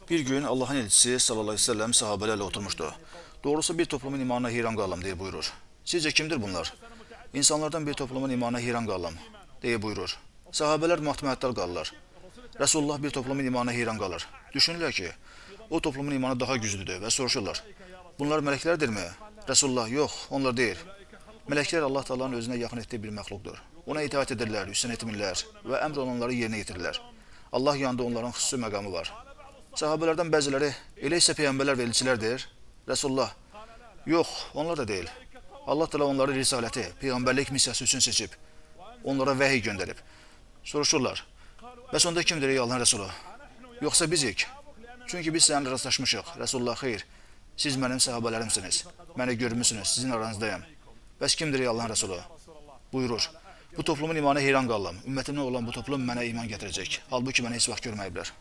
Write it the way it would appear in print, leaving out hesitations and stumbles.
Bir gün Allahın elçisi sallallahu əleyhi və səlləm sahabelərlə oturmuşdu. Doğrusu bir toplumun imanına heyran qaldım deyə buyurur. Sizcə kimdir bunlar? İnsanlardan bir toplumun imanına heyran qaldım deyə buyurur. Sahabelər mat-məəttəl qalırlar. Resulullah bir toplumun imanına heyran qalır. Düşünürlər ki, o toplumun imanı daha güclüdür və soruşurlar. Bunlar mələklərdirmi? Resulullah, yox, onlar deyil. Mələklər Allah Taala'nın özünə yaxın etdiyi bir məxluqdur. Ona itaat edirlər, üsyan etmirlər və əmr olanları yerinə yetirirlər. Allah yanında onların xüsusi məqamı var. Sahabelərdən bəziləri elə isə peyğəmbərlər və elçilərdir. Resulullah, yox, onlar da deyil. Allah Teala onları risaləti, peyğəmbərlik missiyası üçün seçib. Onlara vəhiy göndərib. Soruşurlar. Bəs onda kimdir ey Allahın Rəsulu? Yoxsa bizik? Çünki biz səninlə rastlaşmışıq. Resulullah, xeyr. Siz mənim sahabələrimsiniz. Məni görmüsünüz, sizin aranızdayam. Bəs kimdir ey Allahın Rəsulu? Buyurur. Bu toplumun imanı heyran qaldım. Ümmətimdən olan bu toplum mənə iman gətirəcək. Halbuki məni heç vaxt görməyiblər.